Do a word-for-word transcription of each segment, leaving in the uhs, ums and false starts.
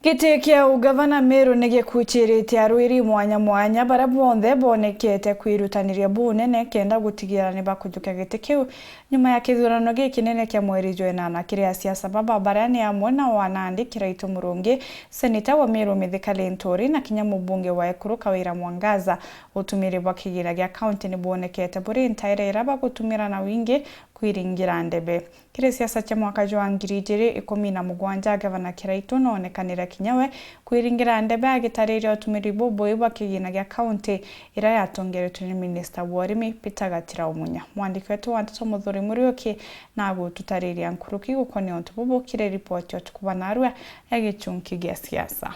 Giti kia ugavana Meru ni gikuchirite arwiri mwanya mwanya baria bonthe bonekete kwirutaniria bunene kenda gutigira ni bakujukia giti kiu nyuma ya kithurano gikinene kia mweri jwa inana. Kiri asiasa baba baria ni amwe na wa Nandi Kiraitu Murungi, seneta wa Meru Mithika Linturi na kinya mubunge wa Ekuru Kawira Mwangaza. Utumiri bwa kigina gia kaunti ni bwonekete buri ntaire iria bagutumira na wingi kwiringira ndebe. Kiri siasa cia mwaka jwa ngiri ijiri ikumi na mugwanja, Gavana Kiraitu noonekanire kinya we kwiringira ndebe agitariria utumiri bubui bwa kigina gia kaunti iria yatongeretwe ni minista wa urimi Peter Gatira Umunya. Mwandiki wetu wa nteto Muthuri Muriuki na agututariria nkuruki gukonia untu bubu kiri ripoti ya utuku bwa narua ya gichunki gia siasa.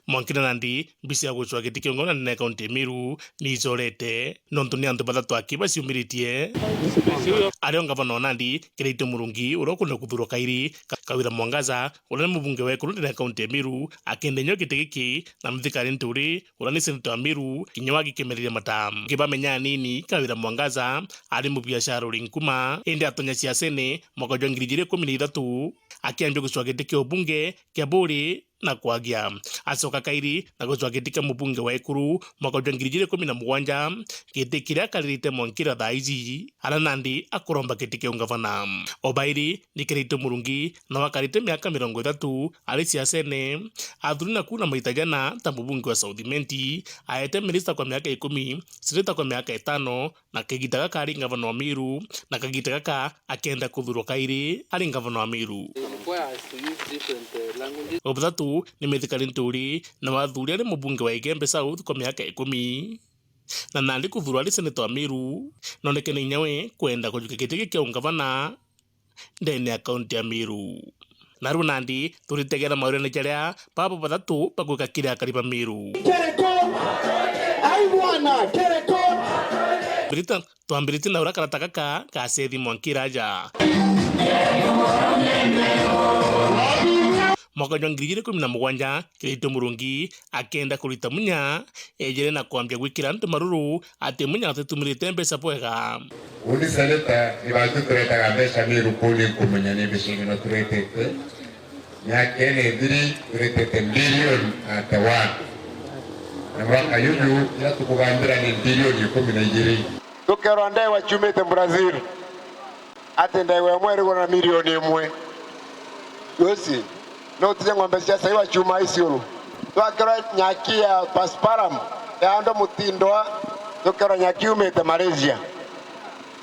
Mwanki na Nandi, mbica ya gucwa giti kia ungavana ndene ya kaunti ya Meru ni icorete, nontu ni antu bathatu aki baciumiritie. Ario ngavana wa Nandi, Kiraitu Murungi, uria ukwenda kuthurwa kairi, Ka-, Kawira Mwangaza, uria ni mubunge wa Ekuru ndene ya kaunti ya Meru, akenda inya giti giki, na Mithika Linturi, uria ni seneta wa Meru, kinya we agikemereria mata. Kibamenya anini, Kawira Mwangaza ari mubiashara uri nkuma, indi atonya siasene mwaka jwa ngiri ijiri ikumi na ithatu, akiambia gucwa giti kia ubunge kia Buri na kwagia. Acoka kairi na gucwa giti kia mubunge wa Ekuru mwaka jwa ngiri ijiri ikumi na mugwanja, giti kiria akaririte mwankira thaa iji, aria nandi akuromba giti kia ungavana. O bairi ni Kiraitu Murungi, nawe akarite miaka mirongo ithatu ari siasene, athuri na kuuna maita jana ta mubunge wa South Imenti, aete minista kwa miaka ikumi, seneta kwa miaka itano, na kagita gaka ari ngavana wa Meru, na kagita gaka akenda kuthurwa kairi ari ngavana wa Meru. Requires to use different, uh, languages. Wa buthatu ni Mithika Linturi, nawe athuri ari mubunge wa Igembe South kwa miaka ikumi. Na nandi kuthurwa ari seneta wa Meru, nonekene inya we kwenda kujukia giti giki kia ungavana ndene ya kaunti ya Meru. Narua nandi, turitegera mauriane jaria baba bathatu bagwika kiri akari ba Meru. Kereko! Ai mwana, Kereko! Mbirita, twambiritie na uria karata gaka ga Sethi Mwankiraja. Mwaka jwa ngiri ijiri ikumi na mugwanja, Kiraitu Murungi akenda kurita Munya, ejere na kwambia gwikira antu maruru ati Munya atitumirite mbeca bwega. Uni seneta, ni bantu turetaga mbeca Meru kuu, ni nkumenya ni mbeca cigana turetete. Miaka ina ithiri, turetete bilioni thirty-one. Na mwaka juju, ira tukugambira ni bilioni ikumi na ijiri. Tukerwa ndewa ciumite Brazil. Ati ndegwa imwe irigurwa na milioni imwe. Juzi, no tije ng'ombe cia cai wa cuma iciuru. Twakerwa nyaki ya Pasparam ya andũ mutindwa, tukerwa nyaki yumite Malaysia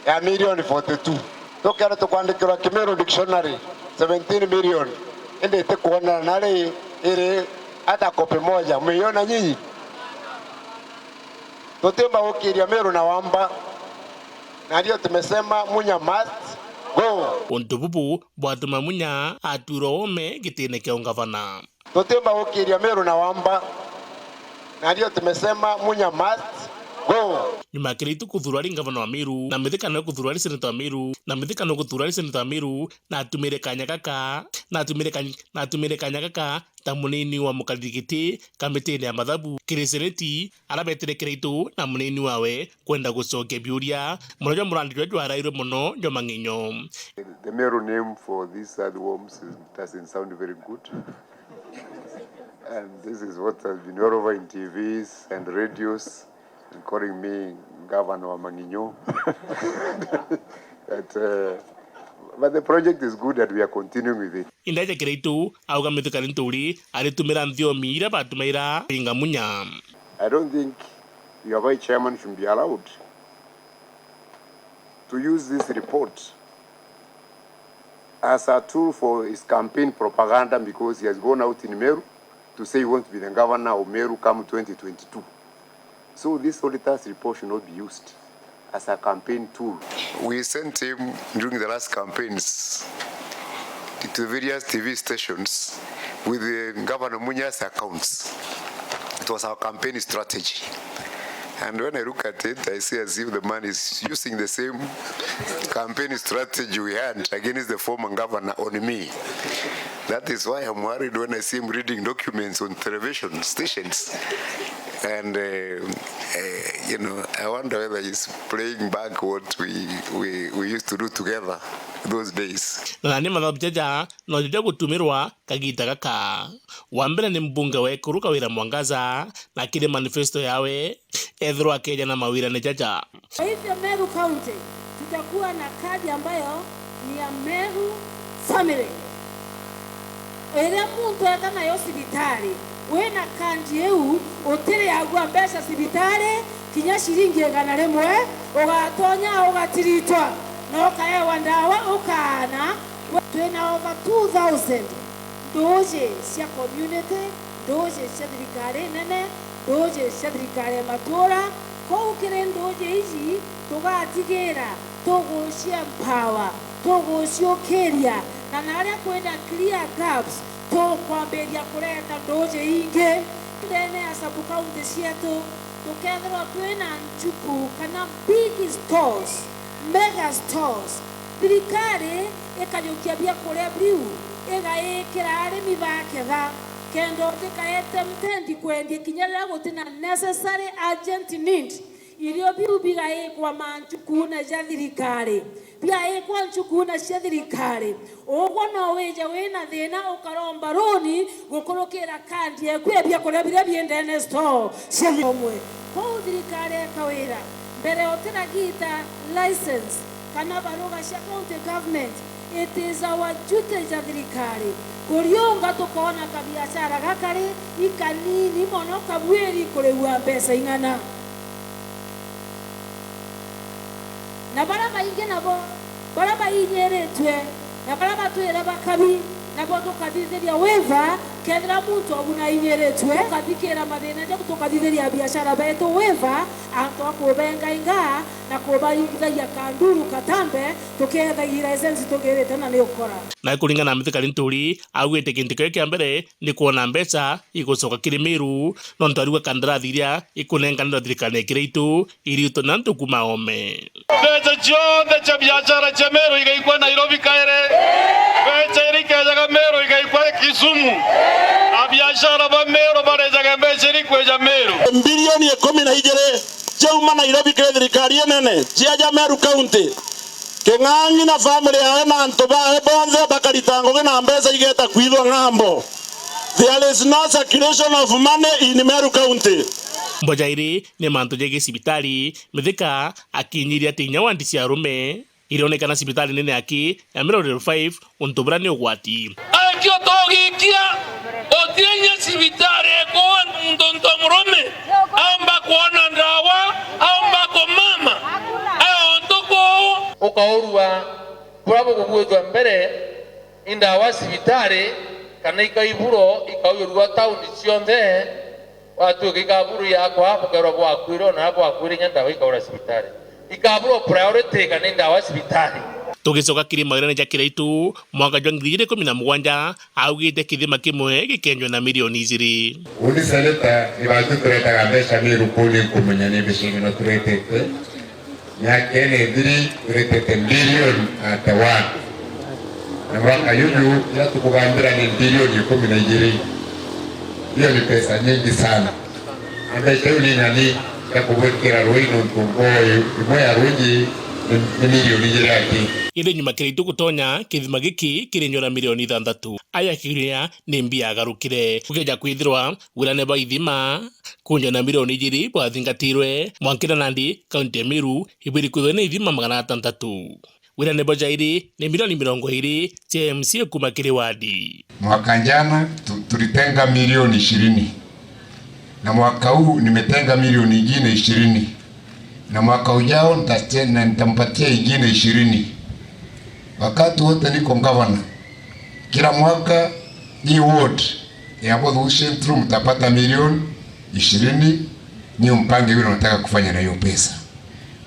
ya milioni forty-two. Tukerwa tukwandikirwa Kimiru Dictionary seventeen million, indi itikwonana ri iri hata kopi moja. Mmeiona nyinyi? Tutiumba gukiria Meru na wamba. Na ndio tumesema Munya must go. Untu bubu bwatuma Munya aturwa ome gitine kia ungavana. Tutiumba gukiria Meru na wamba. Na ndio tumesema Munya must go. Nyuma ya Kiraitu kuthurwa ari ngavana wa Meru, na Mithika nawe kuthurwa ari seneta wa Meru, na Mithika nawe kuthurwa ari seneta wa Meru, na atumire kanya gaka, na atumire kany-, na atumire kanya gaka ta munini wa mukariri giti kamitine ya mathabu kiri seneti, aria betire Kiraitu na munini wawe kwenda gucokia biuria, muno jwa murandi juria jwarairwe muno jwa Mang'inyo. The Meru name for these earthworms is, doesn't sound very good. And this is what has been all over in T Vs and radios, and calling me Governor wa Mang'inyo. But, uh, but the project is good and we are continuing with it. Indaja Kiraitu auga Mithika Linturi aritumira nthiomi iria batumaira pinga Munya. I don't think your vice chairman should be allowed to use this report as a tool for his campaign propaganda, because he has gone out in Meru to say he wants to be the governor of Meru come twenty twenty-two. So this auditor's report should not be used as a campaign tool. We sent him during the last campaigns to various T V stations with the Governor Munya's accounts. It was our campaign strategy. And when I look at it, I see as if the man is using the same campaign strategy we had against the former governor on me. That is why I'm worried when I see him reading documents on television stations. And, uh, uh, you know, I wonder whether he's playing back what we, we, we used to do together those days. Na ni mathabu jaja no jaja gutumirwa kagita gaka. Wa mbere ni mbunge wa ekuru Kawira Mwangaza, na kiri manifesto yawe, ethirwa akeja na mawirane jaja. Kwa hivyo Meru County tutakuwa na kadi ambayo ni ya Meru family. Iria muntu eeta nayo cibitari, wina kandi iu, utiriagua mbeca cibitari, kinya ciringi igana rimwe, ugatonya ugatiritwa, na ukaewa ndawa ukaana. Twina over two thousand nduuji cia community, nduuji cia thirikari nene, nduuji cia thirikari ya matura. Kuu kiri nduuji iji tugatigira tuguci empower, tuguciukiria, na naria kwina clear gaps, tukwambiria kureta nduuji ingi. Ndene ya sub county cietu, tukethirwa twina nchuku kana big stores, mega stores, thirikari ikajukia biakuria biu, igaikira arimi baketha, kenda utikae tempted kwendia kinya riria gutina necessary urgent need. Irio biu bigaikwa manchukuune ja thirikari, biaikwa nchukuune cia thirikari. Ugwe no wije wina thina ukaromba runi gukurukira kandi eku ya biakuria biria bi ndene store cia thirikari. Kuu thirikari ya Kawira, mbere utiragita license kana baruga cia county government, it is our duty ja thirikari kuriunga tukoona kabiashara gakari ikanini mono kabwiri kurigua mbeca ing'ana. Na baria baingi nabo, baria bainyiritue, na baria batwire bakabi, nabo tukathithiria waiver, kethira muntu agu nainyiritue, tukathikira mathina jau, tukathithiria biashara betu waiver, antu a kubengainga na kubaringithagia kanduru katambe, tukeethagia license tugirite na ni ukora. Na kuringana na Mithika Linturi, augite kintu kiu kia mbere ni kwona mbeca igucoka kiri Meru, nontu ariuga kandarathi iria ikunenganirwa thirikari ya Kiraitu iriutwe na antu kuuma oome. Mbeca cionthe cia biashara cia Meru igaikwa Nairobi kairi. Mbeca iria ikejaga Meru igaikwa Kisumu. Abiashara ba Meru barejaga mbeca iria ikweja Meru. Mbirioni ikumi na ijiri ciauma Nairobi kiri thirikari inene, ciaja Meru County. King'ang'i na family yawe na antu bawe bonthe bakarita ngugi na mbeca igeeta kwithwa ng'ambo. There is no circulation of money in Meru County. Mboja iri ni mantu jegii cibitari, Mithika akinyiria ati inya wandi cia arume irionekana cibitari nene aki ya Meru Level five, untu buria ni ugwati. Akio tugikia, uti inya cibitari ikuwa muntu nto murume aumba kwona ndawa, aumba kumama, ayo ntuku ukaurua. Buria bukubuitwe mbere, i ndawa cibitari, kana ikaiburo, ikaujurua tauni cionthe, watuika ikaburo yakwa, bukerwa bwakwire, ona bwakwire inya ndawa ikaura cibitari. Ikaburo priority kana i ndawa cibitari. Tugicoka kiri mawirane ja Kiraitu, mwaka jwa ngiri igiri ikumi na mugwanja, augite kithima kimwe gikenjwa na milioni ijiri. Uni seneta, ni bantu turetaga mbeca Meru kuu, ni nkumenya ni mbeca cigana turetete. Miaka iri ithiri, turetete billion at one. Na mwaka juju, ira tukugambira ni billion ikumi na ijiri. Hiyo ni pesa nyingi sana. Na mbeca iu ni nani cia kubwikira rui, nontu ngoo imwe ya rui ni, ni milioni ijiri aki. Indi nyuma Kiraitu gutonya, kithima giki kirinjwa na milioni ithanthatu. Aya kiuria ni mbia agarukire. Gukeja kwithirwa wirane bwa ithima, kunjwa na milioni ijiri bwathingatirwe, mwankira nandi, kaunti ya Meru ibwiri kwithwa na ithima magana atantatu. Wirane bwa jairi ni milioni mirongo iri cia M C A kuuma kiri wadi. Mwaka jana tu-, tulitenga milioni ishirini. Na mwaka huu nimetenga milioni ingine ishirini. Na mwaka ujao nitaste-, na nitampatia ingine ishirini. Wakati wote niko gavana, kila mwaka hii ward ya Bothugu Central mtapata milioni ishirini, nyi mpange vile unataka kufanya na hiyo pesa.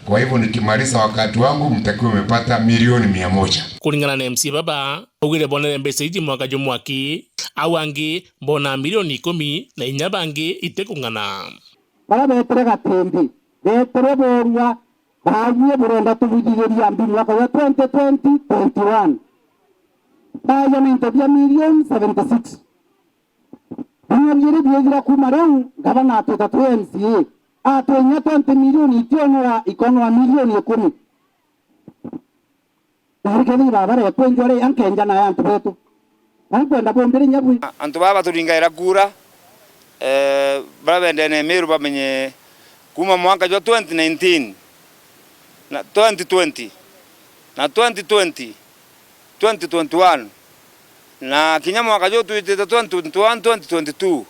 Kwa hivyo nikimaliza wakati wangu, mtakuwa mmepata milioni mia moja. Kuringana na M C A baba, augire bonere mbeca iji mwaka jumwe aki, au angi bona milioni ikumi na inya bangi itikung'ana. Baria beetire Gatimbi, beetire boorua, baanyie burenda tubwithithiria mbi mwaka jwa twenty twenty, twenty-one. Baja na into bia million seventy-six. Binya biiri biithira kuuma riu, ngavana atwita twi M C A. Atwinya twenty million itionwa ikonwa milioni ikumi. Na rikethira ibabara ekwenjwa ri, ankenja na antu betu. Ankwenda bombire inya bwi. Antu baba baturingaira kura, eh, baria bendene Miru bamenye kuuma mwaka jwa twenty nineteen na twenty twenty na twenty twenty, twenty twenty-one, na kinya mwaka juu twitite twenty twenty-one, twenty twenty-two,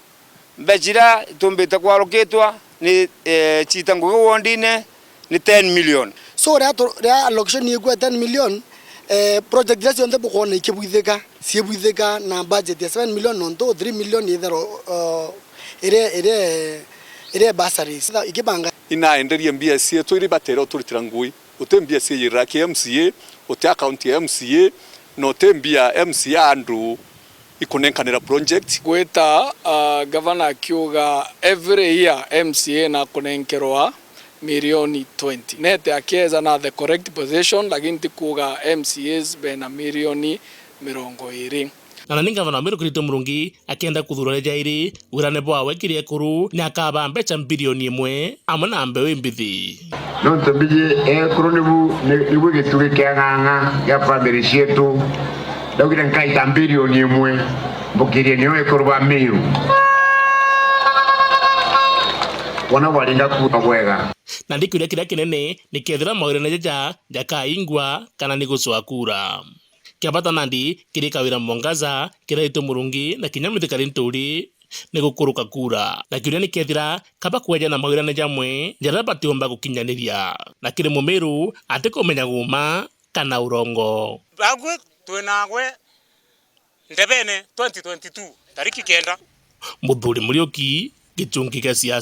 mbeca iria itumbite kwarukitwa ni, eh, ciita ngugi wondine ni ten million. So, ria tu-, ria allocation ikua ten million, eh, project iria cionthe bukwona ikibwithika, ciibwithika na budget ya seven million, nontu three million ithero, uh, iri, iri, iri bursaries. Ikibanga. Inaenderia mbia cietu iria ibatere uturitira ngui. Uti mbia cieyirira ki M C A, uti account ya M C A, na uti mbia M C A andu ikunenkanira project. Gwita, ah, gavana akiuga every year M C A nakunenkerwa milioni twenty. Nete akieza na the correct position, lakini ti kuuga M C As bena milioni mirongo iri. Na nani ngavana wa Meru Kirito Murungi akenda kuthuurania jairi wirane bwawe kiri ekuru, ni akabaa mbeca mbirioni imwe amwe na mbeu imbithi. Nontu mbiji ekuru nibu, ni-, nibu gitugi kia ng'ang'a gia family cietu, ndaugire nkaita mbirioni imwe mbukirie nio ekuru ba Meru. Wona bwaringa kuuma bwega. Na ndikiuria kiria kinene ni kethira mawirane jaja jakaingwa kana ni gucwa kura. Kia bata nandi kiri Kawira Mwangaza, Kiraitu Murungi na kinya Mithikari Nturi ni gukuruka kura. Na kiuria ni kethira kaba kweja na mawirane jamwe jaria batiumba gukinyaniria. Na kiri Mumiru atikumenya guuma kana urongo. Agwe twinagwe ndebene twenty twenty-two, tariki kenda. Muthuri Muriuki, Gichungi gia siasa.